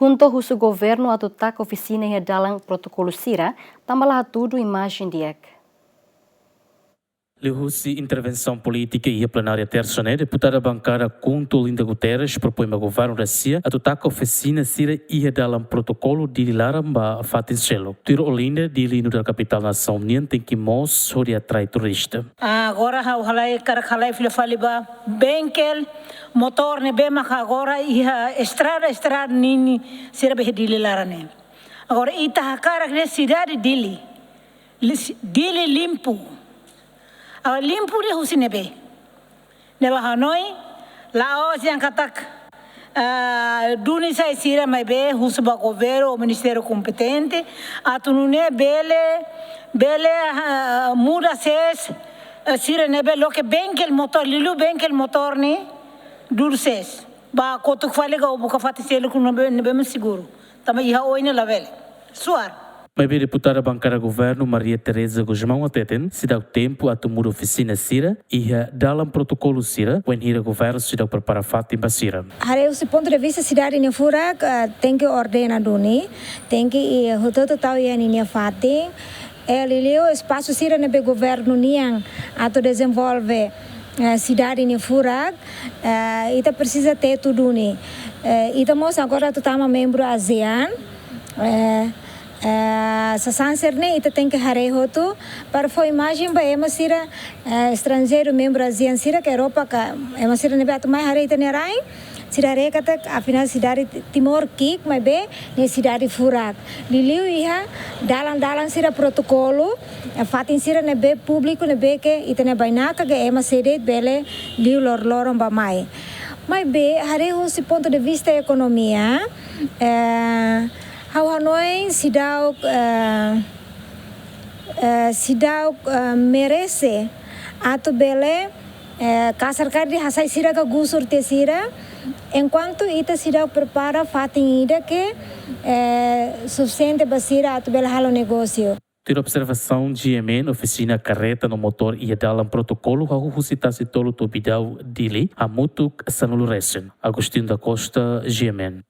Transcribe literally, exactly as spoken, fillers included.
KHUNTO husu governu atu taka ofisina iha dalan protokolu sira, tanba la hatudu imajen di'ak. Liuhusi intervensaun polítika iha plenária Tersa ne'e, deputada bankada KHUNTO Olinda Guterres propoin ba governu Rúsia atu taka ofisina sira iha dalan protokolu Dili laran ba fatin seluk. Tuir Olinda, Dili nu'udar kapitál nasaun nian tenke moos hodi atrai turista. Agora ha'u halai, hakarak halai fila fali ba bengkel motór ne'ebé maka agora iha estrada, estrada ninin sira be iha Dili laran ne'e. Agora ita hakarak dehan sidade Dili, Dili limpu. Agora limpu dehan husi ne'ebé? Ne'ebé ha'u hanoin, la'ós dehan katak, ah, duni sai sira, maibé husu ba governu ou ministériu kompetente atu nune'e bele, bele, ah, muda sees, ah, sira ne'ebé loke bengkel motór, liuliu bengkel motór ne'e, dudu sees. Ba kotuk fali ka buka fatin seluk ne'ebé, ne'ebé mak seguru. Tanba iha oin ne'e labele. Suar. Maibé deputada bankada governu Maria Teresa Gusmão hateten, seidauk tempu atu muda ofisina sira iha dalan protokolu sira, wainhira governu seidauk prepara fatin ba sira. Haree husi pontu de vista sidade nia furak, ah, tenke ordena duni, tenke, eh, hotu-hotu tau iha ninia fatin. Eh, liuliu espasu sira ne'ebé governu nian atu dezenvolve, eh, sidade nia furak, eh, ita presiza tetu duni. Eh, ita mós agora atu tama membru ASEAN, eh, eh, sasán sira-ne'e ita tenke haree hotu, para fó imajen ba ema sira, eh, estranjeiru membru ASEAN sira ka Europa ka ema sira ne'ebé atu mai haree ita-nia rain, sira haree katak afinál sidade Ti-, Timor ki'ik, maibé ne'e sidade furak. Liuliu iha dalan-dalan sira protokolu, eh, fatin sira ne'ebé públiku ne'ebé ke ita-nia bainaka ka ema sé de'it bele liu loroloron bá-mai. Maibé haree husi pontu de vista ekonomia, eh, ha'u hanoin seidauk, eh, eh, seidauk, eh, merese atu bele, eh, kasar karik dehan hasai sira ka gusur tiha sira, enkuantu ita seidauk prepara fatin ida ke, eh, sufisiente ba sira atu bele halo negósiu. Tuir observasaun GMN, ofisina karreta no motór iha dalan protokolu hahú husi Tasi Tolu to'o Bidau Dili hamutuk sanulu resin. Agostinho da Costa, GMN.